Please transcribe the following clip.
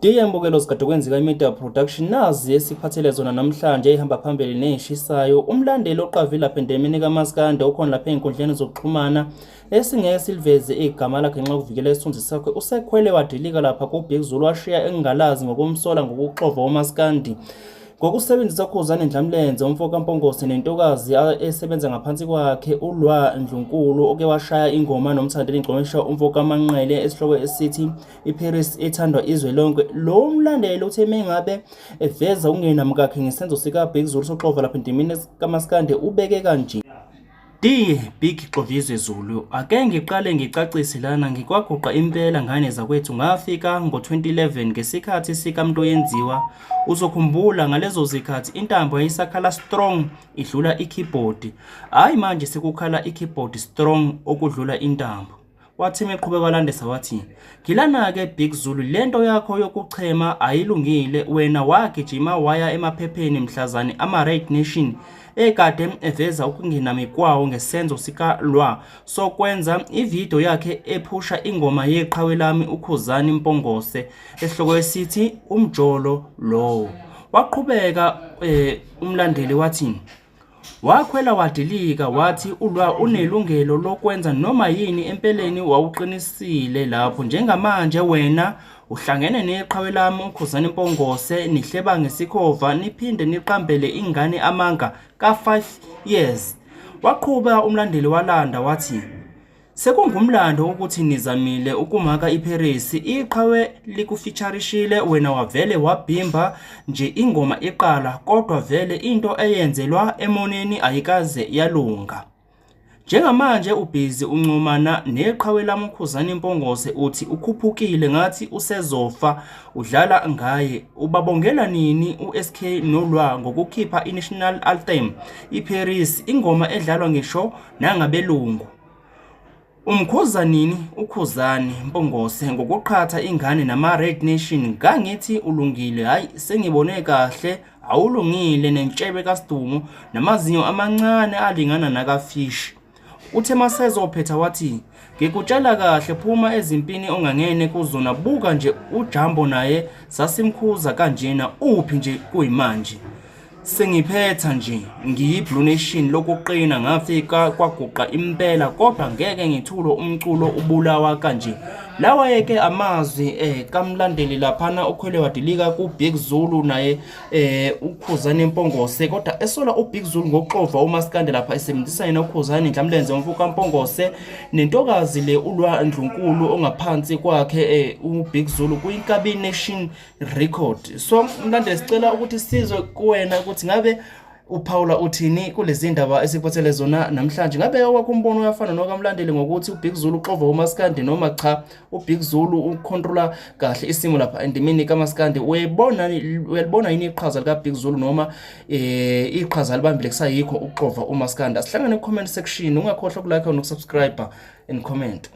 Dear Mbukelo Sigade kwenzeka iMedia Production nazi esiphathele zona namhlanje ehamba phambili neshisayo umlandeli oqavile lapha endemini kaMaskandi okhona lapha ey'nkundleni zokuxhumana esingeke siliveze igama lakhe ngenxa yokuvikela isithunzi sakhe usekhwele wadilika lapha kuBig Zulu washiya engingalazi ngokumsola ngokuxova uMaskandi ngokusebenzisa uKhuzani Ndlamlenze umfo kaMpongose nentokazi esebenza ngaphansi kwakhe uLwa Ndlunkulu oke washaya ingoma noMthandeni Ngcomesha umfo kaManqele esihloko esithi iParis ethandwa izwe lonke. Lo mlandeli uthe mengabe eveza ukungenami kwakhe ngesenzo sikaBig Zulu soxova lapha endimeni kaMaskandi ubeke kanje. Dear Big Xovizwe Zulu, ake ngiqale ngicacise lana ngikwaguqa impela ngane zakwethu ngafika ngo-2011 ngesikhathi sikaMntoyenziwa. Uzokhumbula ngalezo zikhathi intambo yayisakhala strong idlula i-keyboard. Hhayi manje sekukhala i-keyboard strong okudlula intambo. Wathi meqhubeka walandisa wathi, Ngilana-ke Big Zulu lento yakho yokuchema ayilungile wena wagijima waya emaphepheni mhlazane ama-Red Nation ekade eveza ukungenami kwawo ngesenzo sikaLwa sokwenza ividiyo yakhe ephusha ingoma yeqhawe lami uKhuzani Mpongose esihloko esithi umjolo lowo. Waqhubeka umlandeli wathi Wakhwela wadilika wathi uLwa unelungelo lokwenza noma yini empeleni wawuqinisile lapho njengamanje wena uhlangene neqhawe lami uKhuzani Mpongose nihleba ngesikhova niphinde niqambele ingane amanga ka-5 years. Waqhuba umlandeli walanda wathi Sekungumlando ukuthi nizamile ukumaka iParis, iqhawe likufeaturishile wena wavele wabhimba nje ingoma iqala kodwa vele into eyenzelwa emoneni ayikaze yalunga. Njengamanje ubhizi uncomana neqhawe lami uKhuzani Mpongose uthi ukhuphukile ngathi usezofa udlala ngaye. Ubabongela nini uSK noLwa ngokukhipha iNational Anthem iParis ingoma edlalwa ngisho nangabelungu. Umkhuza nini uKhuzani Mpongose ngokuqhatha ingane nama-Red Nation ngangithi ulungile hhayi sengibone kahle awulungile nentshebe kaSdumo namazinyo amancane alingana nakafish. Uthe masezophetha wathi ngikutshela kahle phuma ezimpini ongangene kuzona buka nje uJambo naye sasimkhuza kanjena uphi nje kuyimanje. Sengiphetha nje ngiyi-Blue Nation lokuqina ngafika kwaguqa impela kodwa ngeke ngithule umculo ubulawa kanje. Lawa ke amazwi kamlandeli laphana ukhwele wadilika ku-Big Zulu naye uKhuzani Mpongose kodwa esola uBig Zulu ngokuxova uMaskandi lapha esebenzisa yena uKhuzani Ndlamlenze umfo kaMpongose nentokazi le uLwa Ndlunkulu ongaphansi kwakhe uBig Zulu kwiNkabi Nation Record. So mlandeli sicela ukuthi sizwe kuwena ukuthi ngabe uphawula uthini kulezi ndaba esikuphathele zona namhlanje. Ngabe owakho umbono uyafana nokamlandeli ngokuthi uBig Zulu uxova uMaskandi noma cha uBig Zulu ucontrola kahle isimo lapha endimeni kaMaskandi. Uyayibona uyalibona yini iqhaza lika Big Zulu noma iqhaza alibambile kusayikho ukuxova uMaskandi? Asihlangane ku comment section, ungakhohlwa ukulike nokusubscribe and comment.